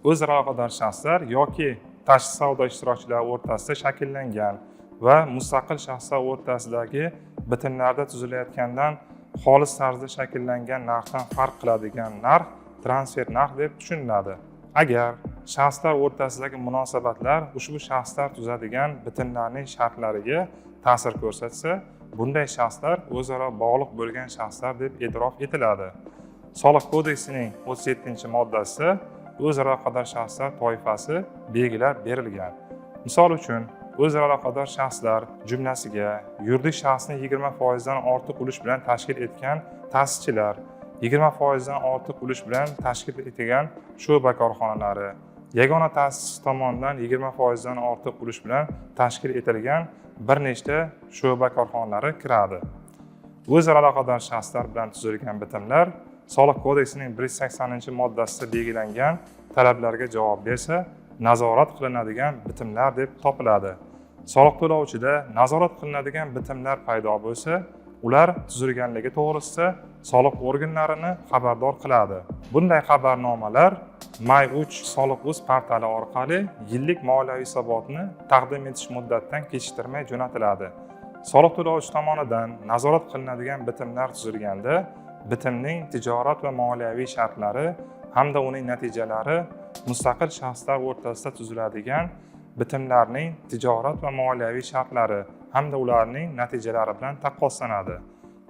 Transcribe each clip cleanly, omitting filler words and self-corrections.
O'zaro aloqador shaxslar yoki tashqi savdo ishtirokchilari o'rtasida shakllangan va mustaqil shaxslar o'rtasidagi bitimlarda tuzilayotgandan xolis tarzda shakllangan narxdan farq qiladigan narx transfer narx deb tushuniladi. Agar shaxslar o'rtasidagi munosabatlar ushbu shaxslar tuzadigan bitimlarning shartlariga ta'sir ko'rsatsa, bunday shaxslar o'zaro bog'liq bo'lgan shaxslar deb e'tirof etiladi. Soliq kodeksining 37-moddasida o'zaro aloqador shaxslar toifasi belgilab berilgan. Misol uchun, o'zaro aloqador shaxslar jumlasiga yuridik shaxsni 20%dan ortiq ulush bilan tashkil etgan ta'sischilar, 20%dan ortiq ulush bilan tashkil etilgan shu'ba korxonalari, yagona ta'sischi tomonidan 20%dan ortiq ulush bilan tashkil etilgan bir nechta shu'ba korxonalari kiradi. O'zaro aloqador shaxslar bilan tuzilgan bitimlar Soliq kodeksining 180-moddasida belgilangan talablarga javob bersa, nazorat qilinadigan bitimlar deb topiladi. Soliq to'lovchida nazorat qilinadigan bitimlar paydo bo'lsa, ular tuzilganligi to'g'risida soliq organlarini xabardor qiladi. Bunday xabarnomalar My 3 soliq uz portali orqali yillik moliyaviy hisobotni taqdim etish muddatidan kechiktirmay jo'natiladi. Soliq to'lovchi tomonidan nazorat qilinadigan bitimlar tuzilganda bitimning tijorat va moliyaviy shartlari hamda uning natijalari mustaqil shaxslar o'rtasida tuziladigan bitimlarning tijorat va moliyaviy shartlari hamda ularning natijalari bilan taqqoslanadi.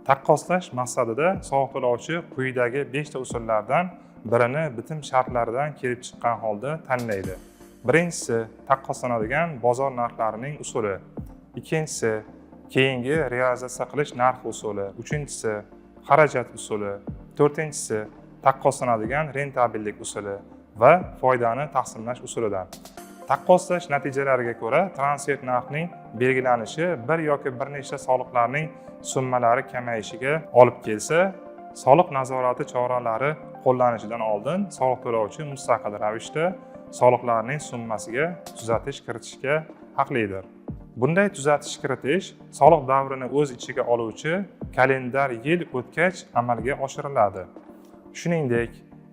Taqqoslash maqsadida soliq to'lovchi quyidagi beshta usullardan birini bitim shartlaridan kelib chiqqan holda tanlaydi. Birinchisi, taqqoslanadigan bozor narxlarining usuli. Ikkinchisi, keyingi realizatsiya qilish narxi usuli. Uchinchisi, xarajat usuli. To'rtinchisi, taqqoslanadigan rentabellik usuli va foydani taqsimlash usulidan. Taqqoslash natijalariga ko'ra, transfer narxning belgilanishi bir yoki bir nechta soliqlarning summalari kamayishiga olib kelsa, soliq nazorati choralari qo'llanishidan oldin soliq to'lovchi mustaqil ravishda soliqlarning summasiga tuzatish kiritishga haqlidir. Bunday tuzatish kiritish soliq davrini o'z ichiga oluvchi kalendar yil o'tgach amalga oshiriladi. Shuningdek,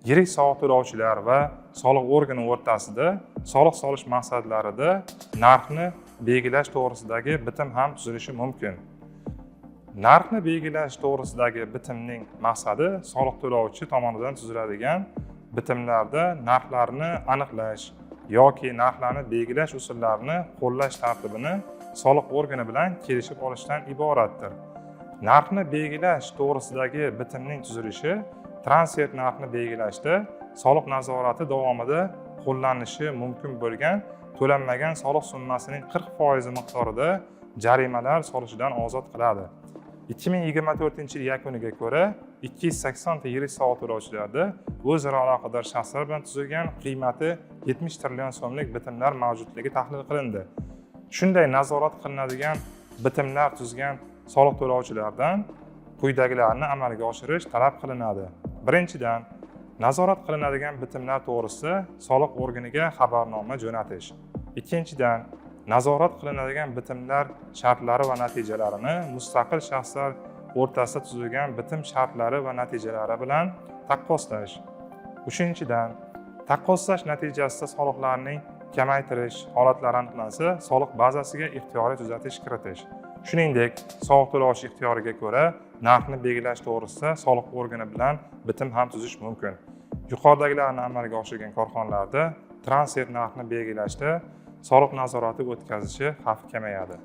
yirik soliq to'lovchilar va soliq organi o'rtasida soliq solish maqsadlarida narxni belgilash to'g'risidagi bitim ham tuzilishi mumkin. Narxni belgilash to'g'risidagi bitimning maqsadi soliq to'lovchi tomonidan tuziladigan bitimlarda narxlarni aniqlash yoki narxlarni belgilash usullarini qo'llash tartibini soliq organi bilan kelishib olishdan iboratdir. Narxni belgilash to'g'risidagi bitimning tuzilishi transfer narxni belgilashda soliq nazorati davomida qo'llanilishi mumkin bo'lgan to'lanmagan soliq summasining 40% miqdorida jarimalar solishidan ozod qiladi. 2024 yil yakuniga ko'ra 280 ta yirik soliq to'lovchilarda o'zaro aloqador shaxslar bilan tuzilgan qiymati 70 trillion so'mlik bitimlar mavjudligi tahlil qilindi. Shunday nazorat qilinadigan bitimlar tuzgan soliq to'lovchilardan quyidagilarni amalga oshirish talab qilinadi. Birinchidan, nazorat qilinadigan bitimlar to'g'risida soliq organiga xabarnoma jo'natish. Ikkinchidan, nazorat qilinadigan bitimlar shartlari va natijalarini mustaqil shaxslar o'rtasida tuzilgan bitim shartlari va natijalari bilan taqqoslash. Uchinchidan, taqqoslash natijasida soliqlarning kamaytirish holatlari aniqlansa, soliq bazasiga ixtiyoriy tuzatish kiritish. Shuningdek, soliq to'lovchi ixtiyoriga ko'ra narxni belgilash to'g'risida soliq organi bilan bitim ham tuzish mumkin. Yuqoridagilarni amalga oshirgan korxonalarda transfer narxni belgilashda soliq nazorati o'tkazishi xavfi kamayadi.